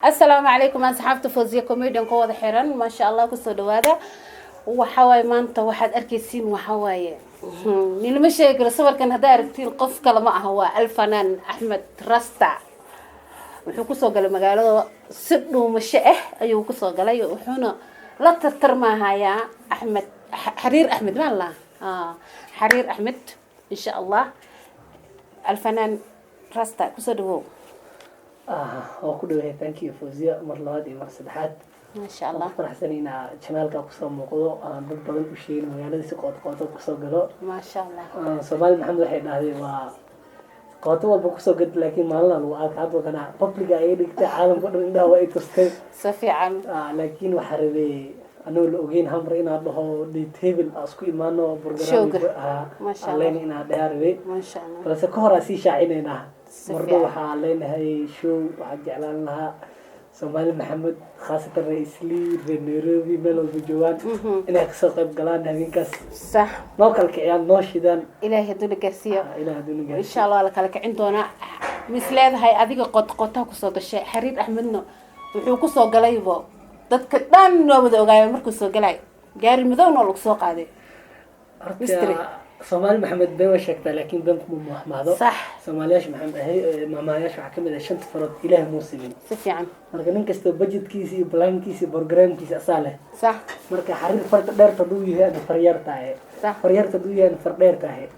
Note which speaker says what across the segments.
Speaker 1: Asalaamu calaykum, asxaabta Fawziya Comedian ku wada xiran. Maasha Allah, kusoo dhawaada. Waxa waaye, maanta waxaad arkaysiin, waxa waaye, nilama sheegi karo. Sawirkan haddaa aragtiin, qof kale ma aha, waa Alfanaan Axmed Rasta. Wuxuu kusoo galay magaalada si dhuumasho ah ayuu kusoo galay, wuxuuna la tartarmahayaa Axmed Xariir Axmed maala, Xariir Axmed, insha Allah. Alfanaan Rasta, kusoo dhawow.
Speaker 2: Waa ku dhawahay. Thank you, Fawziya, mar labaad iyo mar saddexaad.
Speaker 1: Maasha Allah.
Speaker 2: Waan ku faraxsan inaa channelka kusoo muuqdo, aan dad badan u sheegin magaalada si qoot qooto kusoo galo.
Speaker 1: Maasha Allah.
Speaker 2: Soomaali Maxamed waxay dhahday, waa qooto walba kusoo gad, laakiin maalina lagu arka. Hadda kana publica ay dhigtay, caalamka dhan indhaha waa ay tustay.
Speaker 1: Si fiican.
Speaker 2: Laakiin waxaa rabay anoo la ogeyn hamar inaa dhaho date hebel aa isku imaano.
Speaker 1: Showga.
Speaker 2: Program.
Speaker 1: Maasha Allah.
Speaker 2: Aleyna inaa dhahaa rabay.
Speaker 1: Maasha Allah.
Speaker 2: Balse ka hor aa sii shaacinaynaa.
Speaker 1: Si
Speaker 2: marba
Speaker 1: fiican.
Speaker 2: Waxaa leenahay show. Waxaa jeclaan lahaa Soomaali Maxamed, khaasatan reer Islii, reer Nairobi, meel walba joogaan, inay kasoo qayb galaan habeenkaas. Noo kala kiciyaan, noo shidaan.
Speaker 1: Ilaahay hadduu na gaarsiiyo.
Speaker 2: Ilaah hadduu na gaarsiiyo.
Speaker 1: Insha Allah waa la kala kicin doonaa. Mis leedahay adiga qodqotaa kusoo gashay, Xariir Axmedna wuxuu kusoo galaybo dadka dhan waa wada ogaaya markuu soo galay, gaari madowna oo lagu soo qaaday. Mystery.
Speaker 2: Horta Soomaali Maxamed been way sheegtaa, laakiin been kuma mahmahdo. Soomaaliyaasha maxamed ahay, mahmahayaasha waxaa kamid ah shanta farood Ilaah muu simin.
Speaker 1: Si fiican.
Speaker 2: Marka nin kasta budgetkiisa iyo plankiisa iyo programkiisa asaa leh. Marka Xariir farta dheerta hadduu yahay ama faryar tahay, faryarta hadduu yahay far dheer tahay.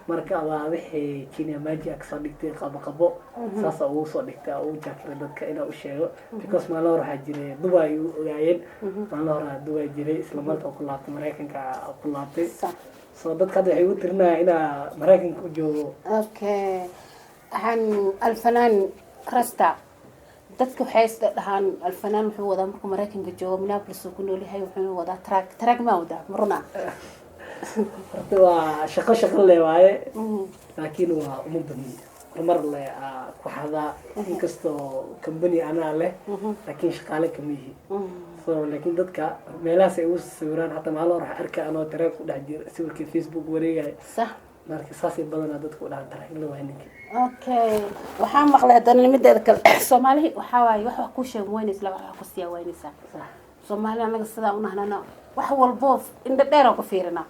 Speaker 2: Marka waa wixii Kenya Maji kasoo dhigtay, qabo qabo saasa ugu soo dhigtay oo ugu jaakiray dadka inaa u sheego, because maalin hore waxaa jiray Dubai u ogaayeen. Maalin hore Dubai jiray, isla marka ku laabtay Maraykanka ku laabtay. So dadka hadda waxay ugu tirinaya inaa Maraykanka u joogo.
Speaker 1: Okay, waxaan Alfanaan Rasta, dadka waxay is dhahaan Alfanaan wuxuu wadaa markuu Maraykanka joogo, Minneapolis uu ku nool yahay, wuxuuna wadaa truck. Truck maa wadaa, ma runa?
Speaker 2: Horta waa shaqo, shaqo le waaye, laakiin waa uma badni. Horumar le aa ku xadaa, inkastoo company anaa leh, laakiin shaqaale kama yihi. So laakiin dadka meelahaas ay ugu sawiraan, hataa maalin hore waxaa arkaa anoo truck ku dhex jira, sawirkii Facebook wareegaya. Marka saasay badanaa dadka u dhahan, truck la waay ninka.
Speaker 1: Okay, waxaa maqlay haddana mideeda kale, Soomaalihi waxaa waaye wax wax kuu sheeg waynaysa, wax wax ku siiya waynaysaa. Soomaali anaga sidaa unahnana, wax walbo indha dheer ku fiirinaa.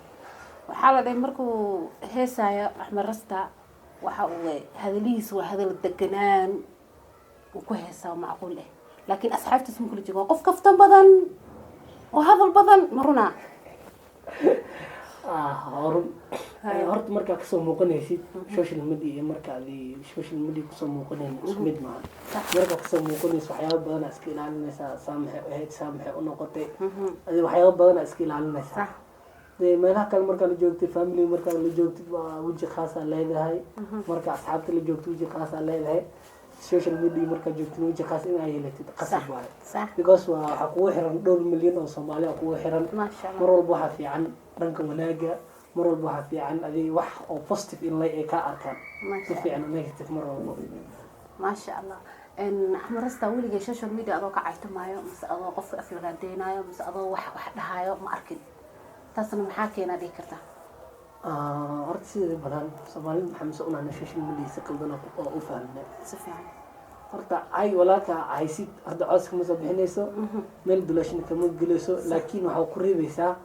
Speaker 1: Waxaa la dhahay markuu heesaayo Axmed Rasta, waxa uu hadalihiisa waa hadal deganaan uu ku heesaa oo macquul ah, laakiin asxaabtiisa ma kula joogo, waa qof kaftan badan oo hadal badan. Ma runaa?
Speaker 2: Horun. Horta markaa kasoo muuqanaysid social media iyo marka adi social media kusoo muuqanayn isku mid maaha. Markaa kasoo muuqanaysa, waxyaaba badanaa iska ilaalinaysaa. Saa maxay ahayd, saa maxay u noqotay, adi waxyaaba badanaa iska ilaalinaysaa. Dee meelaha kale markaa la joogtay, family markaa la joogtid, waa weji khaasaa leedahay. Marka asxaabta la joogto, weji khaasaa leedahay. Social media markaa joogtid, weji khaas inaa yeelatid qasab waaye, because waa waxaa kugu xiran dhowr milyan oo Soomaali ah kugu xiran.
Speaker 1: Maasha Allah.
Speaker 2: Mar walba waxaa fiican dhanka wanaaga, mar walba waxaa fiican adi wax oo positive in ay kaa arkaan.
Speaker 1: Maasha.
Speaker 2: Ma fiicna negative mar walba.
Speaker 1: Maasha Allah. Axmed Rasta, weligay social media adoo ka caytamaayo, mise adoo qofka aflagaadeynayo, mise adoo wax wax dhahayo ma arkin. Taasna maxaa keenaa dhihi kartaa?
Speaker 2: Horta sideeda badan Soomaalida maxaa mise unahna social media si qaldan oo u fahmna.
Speaker 1: Si fiican.
Speaker 2: Horta cay walaalka haysid, hadda coos kama soo bixinayso, meel duleeshna kama gelayso, laakiin waxaa ku reebaysaa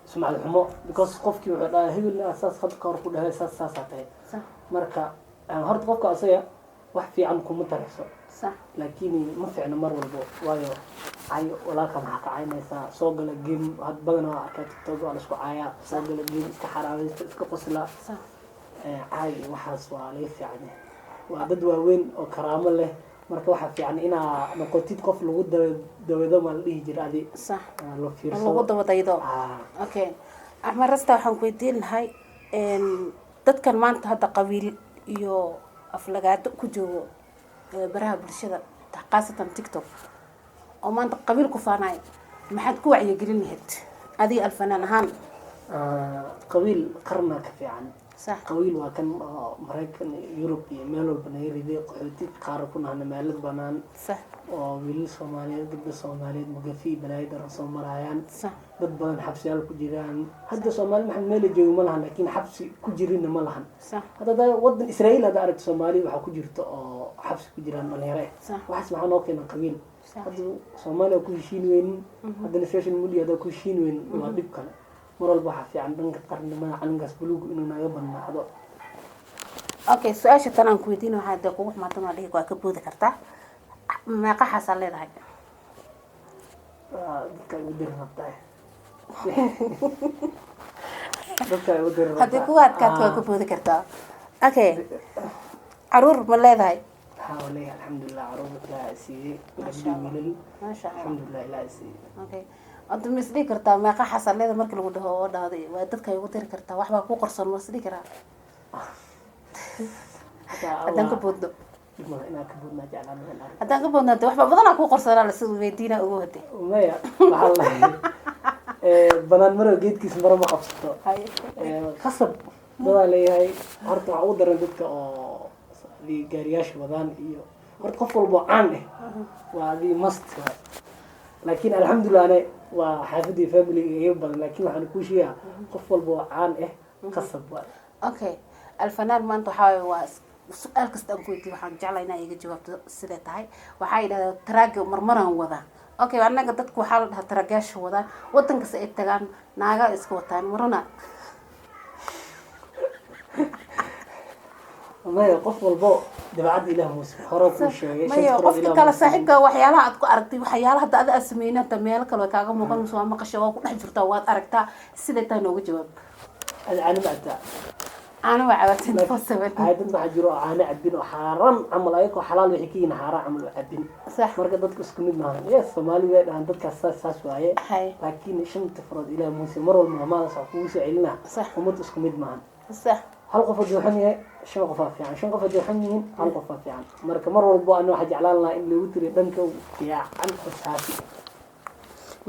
Speaker 2: sumcad xumo, because qofkii wuxuu dhahaa, hebel saas hadda ka hor ku dhahay, saas saasaa tahay. Marka horta qofka asaga wax fiican kuma tarayso, laakiin ma fiicno mar walbo, waayo cay walaalka maxaa ka caynaysaa? Soo gala game, had badanaa waa arkaa TikTok waa laisku caayaa. Soo gala game, iska xaraabaysta, iska qosla. Caay iyo waxaas waa laga fiican yahay. Waa dad waaweyn oo karaamo leh. Marka waxaa fiican inaa noqotid qof lagu dawado, maa la dhihi jira adi, loo fiirsado.
Speaker 1: Lagu dabadaydo. Okay, Axmed Rasta, waxaan ku weydiin lahay, dadkan maanta hadda qabiil iyo aflagaado ku joogo baraha bulshada, khaasatan TikTok, oo maanta qabiil ku faanayo, maxaad ku wacyigelin lahayd adiga alfanaan ahaan?
Speaker 2: Qabiil qarna ka fiican. Qabiil waa kan oo Maraykan, Yurub iyo meel walba naga riday, qaxooti qaar ku nahna meelad banaan, oo wiilal Soomaaliyeed, gabdho Soomaaliyeed mugafi balaayo daran soo marayaan, dad badan xabsiyaal ku jiraan. Hadda Soomaali maxamed meel la joogo ma lahan, laakiin xabsi ku jirinna ma lahan. Hadda wadan Israa'iil hadda aragto, Soomaali waxaa ku jirta oo xabsi ku jiraan dhalinyaro ah. Waxaas maxaa noo keena? Qabiil. Hadda Soomaaliya ku heshiin weynin, haddana social media haddaa ku heshiin weynin, waa dhib kale. Mar walba waxaa fiican dhanka qarnimada calankaas buluug inuu naga badnaado.
Speaker 1: Okay, su-aasha tan aan ku weydiin waxaa dee kugu xumaatan waa dhihi, waa ka boodi kartaa. Meeqa xaasaa leedahay?
Speaker 2: Waa dadka igu diri rabtaa, dadka igu diri rabtaa.
Speaker 1: Haddii kugu adkaato waa ka boodi kartaa. Okay, caruur ma leedahay?
Speaker 2: Haa, waa leeyahay, alxamdulilah. Caruur Ilaaha siiyey.
Speaker 1: Masha
Speaker 2: gabdho,
Speaker 1: Allah.
Speaker 2: wiilal.
Speaker 1: Maasha Allah.
Speaker 2: Alxamdulilah, Ilaaha siiyey.
Speaker 1: Okay, hadda ma isdhihi kartaa meeqa xaasaa leedahay markii lagu dhaho oo dhahday waa dadka igu diri kartaa, waxbaa ku qarsoon, ma isdhihi karaa?
Speaker 2: Hataa
Speaker 1: Haddaan ka
Speaker 2: waa
Speaker 1: boodno.
Speaker 2: Dhib male inaad ka boodnaa, jeclaan lahayn arrin.
Speaker 1: Haddaan ka boodno, hade waxba badanaa ku qarsoonaa la sida weydiinaa ugu hade.
Speaker 2: Maya, waxaa la banaan maro geedkiis maro ma qabsato. Qasab dadaa leeyahay. Horta waxaa ugu daran dadka oo adii gaariyaasha wadaan iyo horta qof walbo caan ah waa adii must waay. Laakiin alxamdulilah, ane waa xaafadii family iga badan, laakiin waxaan kuu sheegaa qof walbo oo caan ah qasab waay.
Speaker 1: Okay, Alfanaan, maanta waxaa waaye waa su-aal kasta aan ku weydiiyo waxaan jeclaa inaa iga jawaabto siday tahay. Waxaa yidhahdaa taraaga marmaraan wadaa. Okay, annaga dadku waxaa la dhahaa taraagaasha wadaan wadan kasta ay tagaan naagaa iska wataan maruna.
Speaker 2: Maya, qof walbo dabacadda Ilaah muuse hore kuu sheegay.
Speaker 1: Maya,
Speaker 2: shanta
Speaker 1: qofka
Speaker 2: Ilaah
Speaker 1: kale
Speaker 2: muuse.
Speaker 1: Saaxiibka, waxyaalaha aad ku aragtay, waxyaalaha hadda ada aad sameynin hata meelo kale way kaaga muuqan mise waa maqasha, waa ku dhex jirtaa, waad aragtaa, siday tahay nooga jawaab.
Speaker 2: Adi caano ma cabtaa?
Speaker 1: Caano waa cabaa 24/7.
Speaker 2: Hay, dad waxaa jiro oo caano cabin oo xaaraan camal, ayagoo xalaal waxay ka yihiin xaaraan camal oo cabin. Marka dadku isku mid maahan. Yes, Soomaali way dhahaan dadkaas saas saas waaye. Laakiin shanta farood Ilaah muuse mar walba maamaadaas wax kugu soo celinaa. Ummad isku mid maahan. Hal qof hadduu xun yahay, shan qof aa fiican. Shan qof hadduu xun yihiin, hal qof aa fiican. Marka mar walbo ana waxaa jeclaan lahaa in lagu tiriyo dhanka fiican oo saafi.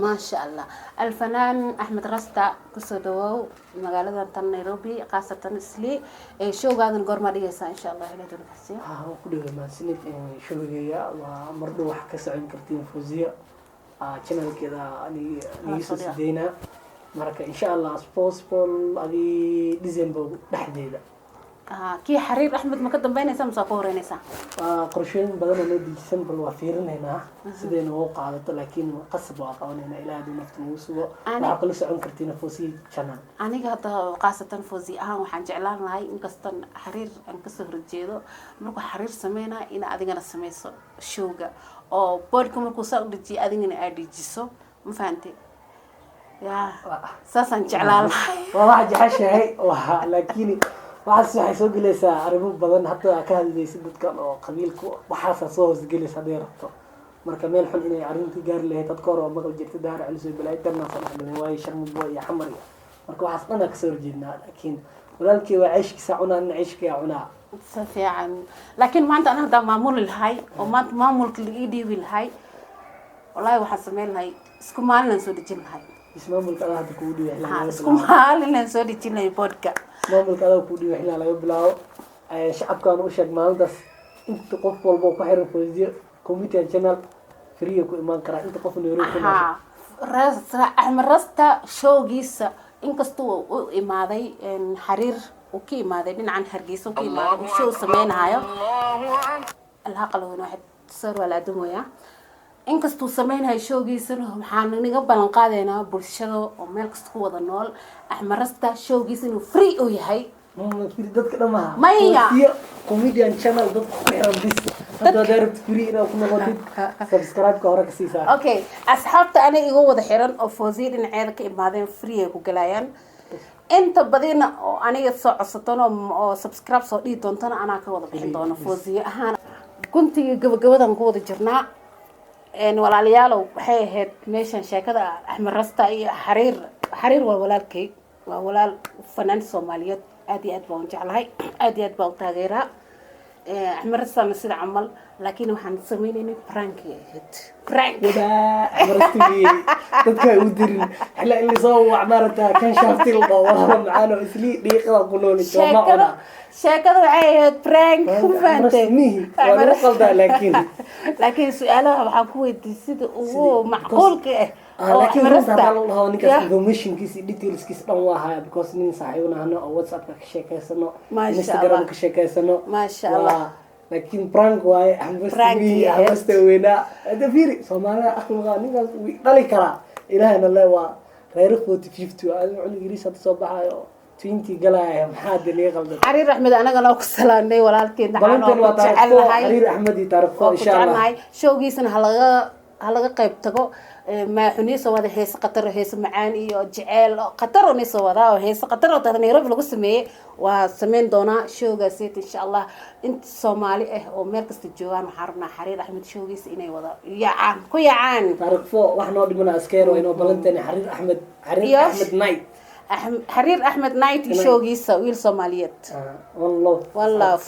Speaker 1: Maasha Allah. Alfanaan Axmed Rasta, kusoo dhawow magaalada tan Nairobi, khaasatan Isli. Ee showgaadan goormaa dhigaysaa, insha Allah Ilaah doona kasiyo?
Speaker 2: Haa, waan ku dhaway, mahadsanid. Showgayga waa mar dhow, wax ka socon kartiin Fawziya channelkeeda nigi soo
Speaker 1: soo dhiga.
Speaker 2: Sideynaa marka, insha Allah, as possible adi December dhexdeeda.
Speaker 1: Kii Xariir Axmed ma ka dambeynaysaa mise waa ka horeynaysaa?
Speaker 2: Waa qorshooyin badan oo noo dejisan, bal waa fiirinaynaa siday noogu qaadato, laakiin qasab waa qabanaynaa, Ilaah hadduu nafta nagu sugo. Waxaa kala socon kartiin Fawziya channel.
Speaker 1: Aniga hadda khaasatan Fawzi ahaan waxaan jeclaan lahay, inkastan Xariir aan kasoo horjeedo, markuu Xariir sameynaa in adigana sameyso showga oo boodhka markuu saa u dejiyo adigana aad dejiso, ma fahantay? Ya, saasaan jeclaan lahay.
Speaker 2: Waa waxa jeceshahay waa, laakiin waxaas waxay soo gelaysaa arrimo badan. Hadda ka hadlaysa dadkan oo qabiilka waxaasaa soo hoosgelaysa hadday rabto. Marka meel xun inay arrintii gaari lahayd dadka hore oo maqal jirta daara culisoo balaayo darnaasa dhex galeen waayo Sharmubo iyo Xamar iyo marka waxaas dhan aa kasoo horjeednaa, laakiin walaalkii waa ceeshkiisa cunaa, ina ceeshkiyaa cunaa.
Speaker 1: Si fiican, laakiin maanta ana haddaan maamuli lahay oo maanta maamulka la ii dhiibi lahay, wallahi waxaan sameyn lahay isku maalinaan soo dejin lahay.
Speaker 2: Ismaamulka adaa hadda kugu dhiibay xilaa
Speaker 1: Ha,
Speaker 2: laga
Speaker 1: isku
Speaker 2: bilaabo.
Speaker 1: maalinaan soo dejin lahay boodhka.
Speaker 2: Maamulka adaa kugu dhiibay xilaa laga bilaabo. Shacabkaan u sheeg maalintaas inta qof walba oo ku xiran Fawziya Community channel free ku imaan karaa, inta qof Nairobi ku nool.
Speaker 1: Ha, Axmed Rasta showgiisa inkastuu u imaaday Xariir uu ka imaaday dhinacan Hargeysa uu ka imaaday, uu show sameynayo alhaqalweyn waxay sar waa la adumaya. Inkastuu sameynayo showgiisana, waxaan naga ballan qaadaynaa bulshada oo meel kasta ku wada nool Axmed Rasta showgiisa inuu free uu yahay.
Speaker 2: Free dadka dhan maaha.
Speaker 1: Maya.
Speaker 2: Fawziya Comedian channel dadka ku xiran bis. Hadda haddaa rabtid free inaad ku noqotid, subscribe-ka hore ka sii saar.
Speaker 1: Okay, asxaabta aniga iga wada xiran oo Fawziya dhinaceeda ka imaadeen free ay ku galayaan. Inta badina oo aniga soo codsatona oo subscribe soo dhihi doontana anaa ka wada bixin doono Fawziya ahaan. Guntiga gabagabadan ku wada jirnaa. Walaalayaalow, waxay ahayd meeshan sheekada Axmed Rasta iyo Xariir. Xariir waa walaalkay, waa walaal fanaan Soomaaliyeed, aad iyo aad baan u jeclahay, aad iyo aad baan u taageeraa. Axmed Rastana sida camal, laakiin waxaan sameynaynay prank ay ahayd, prank.
Speaker 2: Wadaa marastigii dadka ay u dirin xilaa in lasoo wac maaragta kan shaafti la dhaho walaalo macaan oo islii dhiiqada ku nooli jooma.
Speaker 1: Sheekada
Speaker 2: cunaa.
Speaker 1: Sheekada waxay ahayd prank, ku fahantay?
Speaker 2: Mihi waa lagu qaldaa laakiin.
Speaker 1: Laakiin su-aalaha waxaan ku weydiiyey sida ugu macquulka ah oo
Speaker 2: laakiin
Speaker 1: Axmed
Speaker 2: runta
Speaker 1: Rasta
Speaker 2: hadaa la dhaho ninkaas informationkiisa iyo detailskiisa dhan waa haya, because nin saaxiibnahno oo WhatsAppka ka sheekeysano,
Speaker 1: Maasha
Speaker 2: Instagram
Speaker 1: Allah.
Speaker 2: ka sheekeysano.
Speaker 1: Maasha
Speaker 2: Waa
Speaker 1: Allah.
Speaker 2: Laakiin prank waaye.
Speaker 1: Prank
Speaker 2: Axmed
Speaker 1: ahayd.
Speaker 2: Axmesta weynaa hada fiiri, Soomaalida aqliga ninkaas wuu dhali karaa. Ilaahna le waa reero 40 50, waa adiga cunug yariis hadda soo baxayo, 20 galaya. Maxaa de niga qaldan?
Speaker 1: Xariir Axmed anagana ku salaamnay, walaalkeen dhaxaan.
Speaker 2: Balantan
Speaker 1: oo
Speaker 2: waa
Speaker 1: ku
Speaker 2: taarikh 4.
Speaker 1: jecelnahay.
Speaker 2: Xariir Axmed iyo taarikh 4.
Speaker 1: Waa ku
Speaker 2: Insha Allah.
Speaker 1: jecelnahay. Showgiisana halaga qayb tago. Maaxunii soo wada heese khatar oo heese macaan iyo jeceel oo khatar oo nii soo wadaa, oo heese khatar oo tada Nairobi lagu sameeyey waa sameyn doonaa showgaasiyt, insha Allah. Inta Soomaali ah oo meel kasta joogaan, waxaan rabnaa Xariir Axmed showgiisa inay wada yaacaan, ku yaacaan.
Speaker 2: Taarikh 4 wax noo dhimana askeer waa inoo balanteeni Xariir Axmed, Xariir Axmed night.
Speaker 1: Xariir Axmed night iyo
Speaker 2: Night.
Speaker 1: showgiisa, wiil Soomaaliyeed.
Speaker 2: Ah, one love.
Speaker 1: One love.